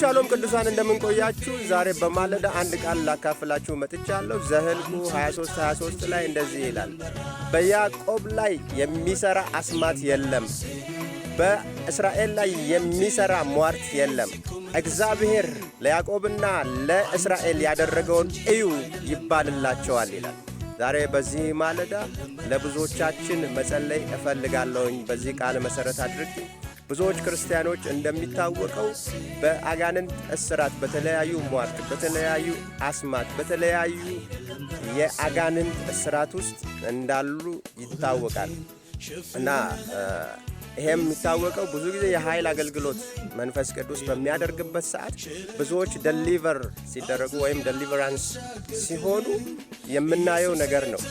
ሻሎም ቅዱሳን፣ እንደምን ቆያችሁ? ዛሬ በማለዳ አንድ ቃል ላካፍላችሁ መጥቻለሁ። ዘኍልቍ 23 23 ላይ እንደዚህ ይላል፣ በያዕቆብ ላይ የሚሰራ አስማት የለም፣ በእስራኤል ላይ የሚሰራ ሟርት የለም። እግዚአብሔር ለያዕቆብና ለእስራኤል ያደረገውን እዩ ይባልላቸዋል ይላል። ዛሬ በዚህ ማለዳ ለብዙዎቻችን መጸለይ እፈልጋለሁኝ። በዚህ ቃል መሠረት አድርጌ ብዙዎች ክርስቲያኖች እንደሚታወቀው በአጋንንት እስራት፣ በተለያዩ ሟርት፣ በተለያዩ አስማት፣ በተለያዩ የአጋንንት እስራት ውስጥ እንዳሉ ይታወቃል። እና ይሄም የሚታወቀው ብዙ ጊዜ የኃይል አገልግሎት መንፈስ ቅዱስ በሚያደርግበት ሰዓት ብዙዎች deliver ሲደረጉ ወይም deliverance ሲሆኑ የምናየው ነገር ነው።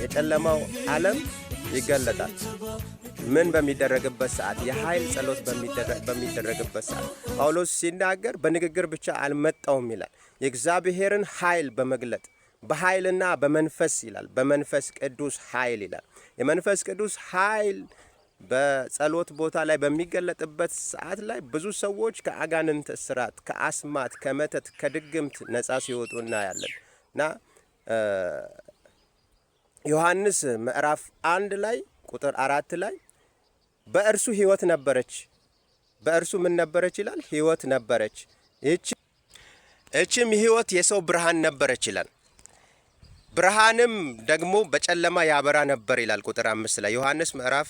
የጨለማው ዓለም ይገለጣል። ምን በሚደረግበት ሰዓት? የኃይል ጸሎት በሚደረግበት ሰዓት። ጳውሎስ ሲናገር በንግግር ብቻ አልመጣሁም ይላል። የእግዚአብሔርን ኃይል በመግለጥ፣ በኃይልና በመንፈስ ይላል። በመንፈስ ቅዱስ ኃይል ይላል። የመንፈስ ቅዱስ ኃይል በጸሎት ቦታ ላይ በሚገለጥበት ሰዓት ላይ ብዙ ሰዎች ከአጋንንት እስራት፣ ከአስማት፣ ከመተት፣ ከድግምት ነጻ ሲወጡ እናያለን። እና ዮሐንስ ምዕራፍ 1 ላይ ቁጥር 4 ላይ በእርሱ ሕይወት ነበረች። በእርሱ ምን ነበረች ይላል? ሕይወት ነበረች። ይህችም ሕይወት የሰው ብርሃን ነበረች ይላል። ብርሃንም ደግሞ በጨለማ ያበራ ነበር ይላል። ቁጥር 5 ላይ፣ ዮሐንስ ምዕራፍ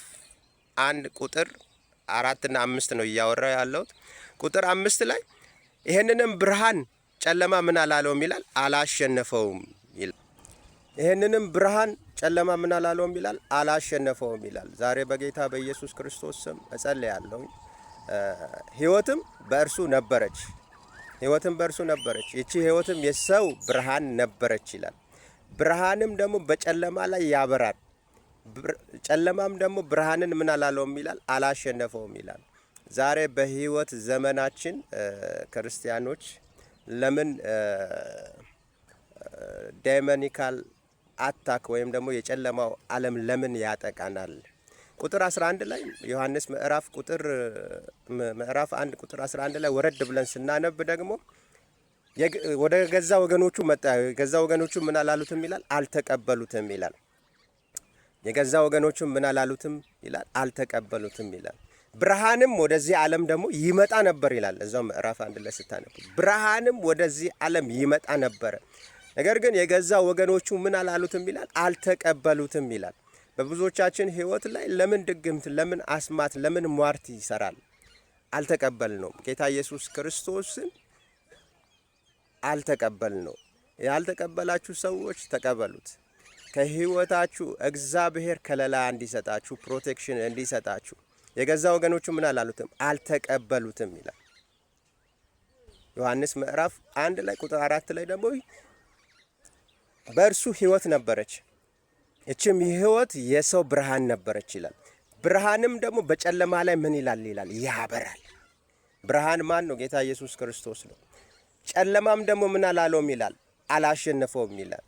1 ቁጥር 4ና 5 ነው እያወራ ያለሁት። ቁጥር 5 ላይ ይህንንም ብርሃን ጨለማ ምን አላለውም ይላል? አላሸነፈውም ይላል። ይህንንም ብርሃን ጨለማ ምን አላለውም ይላል? አላሸነፈውም ይላል። ዛሬ በጌታ በኢየሱስ ክርስቶስ ስም እጸልያለሁ። ሕይወትም በእርሱ ነበረች። ሕይወትም በእርሱ ነበረች። ይቺ ሕይወትም የሰው ብርሃን ነበረች ይላል። ብርሃንም ደግሞ በጨለማ ላይ ያበራል። ጨለማም ደግሞ ብርሃንን ምን አላለውም ይላል? አላሸነፈውም ይላል። ዛሬ በህይወት ዘመናችን ክርስቲያኖች ለምን demonical attack ወይም ደግሞ የጨለማው ዓለም ለምን ያጠቃናል? ቁጥር 11 ላይ፣ ዮሐንስ ምዕራፍ 1 ቁጥር 11 ላይ ወረድ ብለን ስናነብ ደግሞ ወደ ገዛ ወገኖቹ መጣ። የገዛ ወገኖቹ ምን አላሉትም ይላል? አልተቀበሉትም ይላል። የገዛ ወገኖቹ ምን አላሉትም ይላል? አልተቀበሉትም ይላል። ብርሃንም ወደዚህ ዓለም ደግሞ ይመጣ ነበር ይላል። እዛው ምዕራፍ 1 ላይ ስታነቡ ብርሃንም ወደዚህ ዓለም ይመጣ ነበረ። ነገር ግን የገዛ ወገኖቹ ምን አላሉትም ይላል? አልተቀበሉትም ይላል። በብዙዎቻችን ሕይወት ላይ ለምን ድግምት፣ ለምን አስማት፣ ለምን ሟርት ይሰራል? አልተቀበልነውም። ጌታ ኢየሱስ ክርስቶስን አልተቀበልነው። ያልተቀበላችሁ ሰዎች ተቀበሉት። ከህይወታችሁ እግዚአብሔር ከለላ እንዲሰጣችሁ፣ protection እንዲሰጣችሁ። የገዛ ወገኖቹ ምን አላሉትም? አልተቀበሉትም ይላል። ዮሐንስ ምዕራፍ 1 ላይ ቁጥር 4 ላይ ደግሞ በእርሱ ህይወት ነበረች፣ እችም ህይወት የሰው ብርሃን ነበረች ይላል። ብርሃንም ደግሞ በጨለማ ላይ ምን ይላል ይላል? ያበራል። ብርሃን ማን ነው? ጌታ ኢየሱስ ክርስቶስ ነው። ጨለማም ደግሞ ምን አላለውም ይላል? አላሸነፈውም ይላል።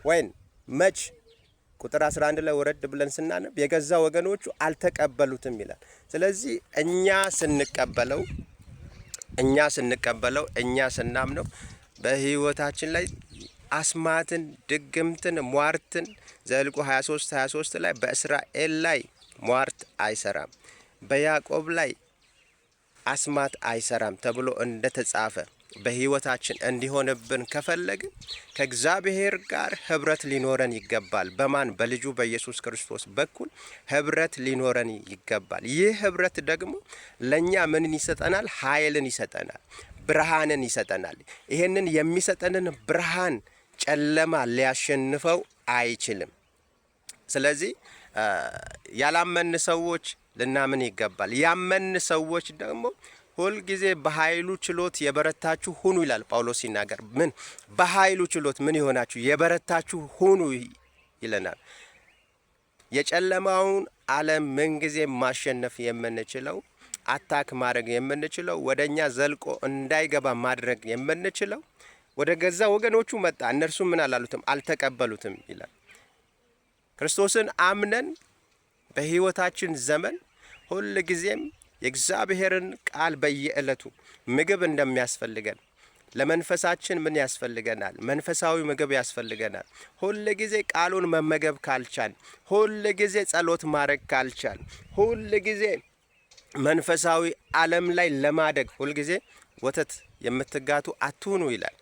ወይን መች ቁጥር 11 ላይ ወረድ ብለን ስናነብ የገዛ ወገኖቹ አልተቀበሉትም ይላል። ስለዚህ እኛ ስንቀበለው፣ እኛ ስናምነው በህይወታችን ላይ አስማትን፣ ድግምትን፣ ሟርትን ዘኍልቍ 23 23 ላይ በእስራኤል ላይ ሟርት አይሰራም፣ በያዕቆብ ላይ አስማት አይሰራም ተብሎ እንደተጻፈ በህይወታችን እንዲሆንብን ከፈለግን ከእግዚአብሔር ጋር ህብረት ሊኖረን ይገባል። በማን? በልጁ በኢየሱስ ክርስቶስ በኩል ህብረት ሊኖረን ይገባል። ይህ ህብረት ደግሞ ለእኛ ምንን ይሰጠናል? ኃይልን ይሰጠናል፣ ብርሃንን ይሰጠናል። ይህንን የሚሰጠንን ብርሃን ጨለማ ሊያሸንፈው አይችልም። ስለዚህ ያላመን ሰዎች ልናምን ይገባል። ያመን ሰዎች ደግሞ ሁልጊዜ በኃይሉ ችሎት የበረታችሁ ሁኑ ይላል ጳውሎስ ሲናገር። ምን በኃይሉ ችሎት ምን የሆናችሁ የበረታችሁ ሁኑ ይለናል። የጨለማውን ዓለም ምንጊዜ ማሸነፍ የምንችለው፣ attack ማድረግ የምንችለው፣ ወደ እኛ ዘልቆ እንዳይገባ ማድረግ የምንችለው፣ ወደ ገዛ ወገኖቹ መጣ፣ እነርሱ ምን አላሉትም? አልተቀበሉትም ይላል። ክርስቶስን አምነን በሕይወታችን ዘመን ሁል ጊዜም የእግዚአብሔርን ቃል በየዕለቱ ምግብ እንደሚያስፈልገን ለመንፈሳችን ምን ያስፈልገናል? መንፈሳዊ ምግብ ያስፈልገናል። ሁል ጊዜ ቃሉን መመገብ ካልቻል፣ ሁል ጊዜ ጸሎት ማድረግ ካልቻል፣ ሁል ጊዜ መንፈሳዊ ዓለም ላይ ለማደግ ሁልጊዜ ወተት የምትጋቱ አትሁኑ ይላል።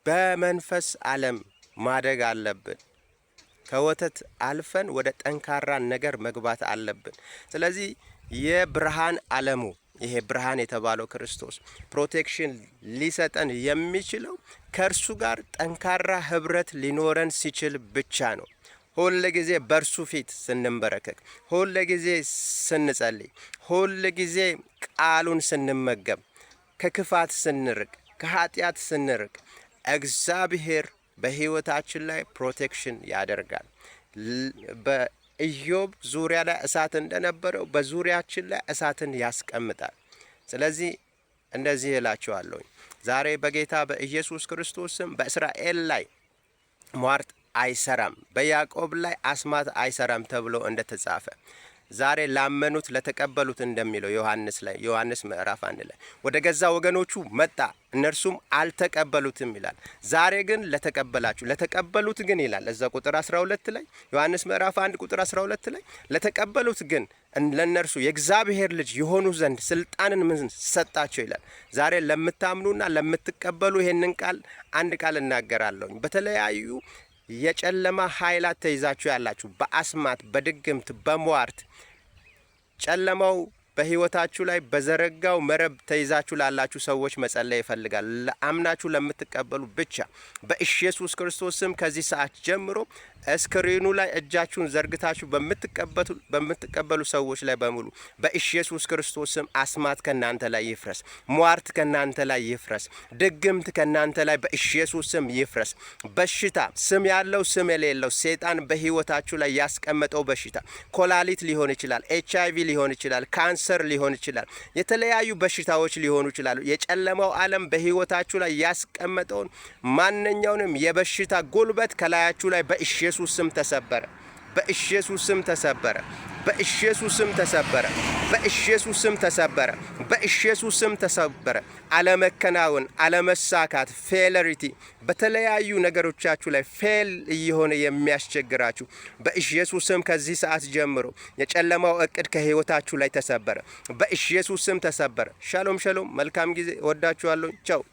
በመንፈስ ዓለም ማደግ አለብን። ከወተት አልፈን ወደ ጠንካራ ነገር መግባት አለብን። ስለዚህ የብርሃን ዓለሙ፣ ይሄ ብርሃን የተባለው ክርስቶስ protection ሊሰጠን የሚችለው ከእርሱ ጋር ጠንካራ ህብረት ሊኖረን ሲችል ብቻ ነው። ሁል ጊዜ በእርሱ ፊት ስንንበረከክ፣ ሁል ጊዜ ስንጸልይ፣ ሁል ጊዜ ቃሉን ስንመገብ፣ ከክፋት ስንርቅ፣ ከኃጢአት ስንርቅ እግዚአብሔር በህይወታችን ላይ protection ያደርጋል። በኢዮብ ዙሪያ ላይ እሳት እንደነበረው በዙሪያችን ላይ እሳትን ያስቀምጣል። ስለዚህ እንደዚህ እላችኋለሁኝ፣ ዛሬ በጌታ በኢየሱስ ክርስቶስ ስም በእስራኤል ላይ ሟርት አይሰራም፣ በያዕቆብ ላይ አስማት አይሰራም ተብሎ እንደተጻፈ፣ ዛሬ ላመኑት ለተቀበሉት እንደሚለው ዮሐንስ ላይ፣ ዮሐንስ ምዕራፍ 1 ላይ፣ ወደ ገዛ ወገኖቹ መጣ፣ እነርሱም አልተቀበሉትም ይላል። ዛሬ ግን ለተቀበላችሁ፣ ለተቀበሉት ግን ይላል እዛ ቁጥር 12 ላይ፣ ዮሐንስ ምዕራፍ 1 ቁጥር 12 ላይ፣ ለተቀበሉት ግን ለእነርሱ የእግዚአብሔር ልጅ የሆኑ ዘንድ ስልጣንን ምን ሰጣቸው ይላል። ዛሬ ለምታምኑና ለምትቀበሉ ይሄንን ቃል አንድ ቃል እናገራለሁኝ። በተለያዩ የጨለማ ኃይላት ተይዛችሁ ያላችሁ፣ በአስማት፣ በድግምት፣ በሟርት፣ ጨለማው በህይወታችሁ ላይ በዘረጋው መረብ ተይዛችሁ ላላችሁ ሰዎች መጸለይ ይፈልጋል። አምናችሁ ለምትቀበሉ ብቻ በኢየሱስ ክርስቶስ ስም ከዚህ ሰዓት ጀምሮ screen ኑ ላይ እጃችሁን ዘርግታችሁ በምትቀበሉ ሰዎች ላይ በሙሉ በኢየሱስ ክርስቶስ ስም አስማት ከናንተ ላይ ይፍረስ፣ ሟርት ከናንተ ላይ ይፍረስ፣ ድግምት ከናንተ ላይ በኢየሱስ ስም ይፍረስ። በሽታ፣ ስም ያለው ስም የሌለው፣ ሰይጣን በህይወታችሁ ላይ ያስቀመጠው በሽታ ኮላሊት ሊሆን ይችላል፣ HIV ሊሆን ይችላል፣ ካንሰር ሊሆን ይችላል፣ የተለያዩ በሽታዎች ሊሆኑ ይችላሉ። የጨለማው ዓለም በህይወታችሁ ላይ ያስቀመጠውን ማንኛውንም የበሽታ ጉልበት ከላያችሁ ላይ በኢየሱስ ስም ተሰበረ። በኢየሱስ ስም ተሰበረ። በኢየሱስ ስም ተሰበረ። በኢየሱስ ስም ተሰበረ። በኢየሱስ ስም ተሰበረ። አለመከናወን፣ አለመሳካት፣ failure በተለያዩ ነገሮቻችሁ ላይ fail እየሆነ የሚያስቸግራችሁ በኢየሱስ ስም ከዚህ ሰዓት ጀምሮ የጨለማው እቅድ ከህይወታችሁ ላይ ተሰበረ። በኢየሱስ ስም ተሰበረ። ሻሎም ሻሎም። መልካም ጊዜ። እወዳችኋለሁ። ቻው።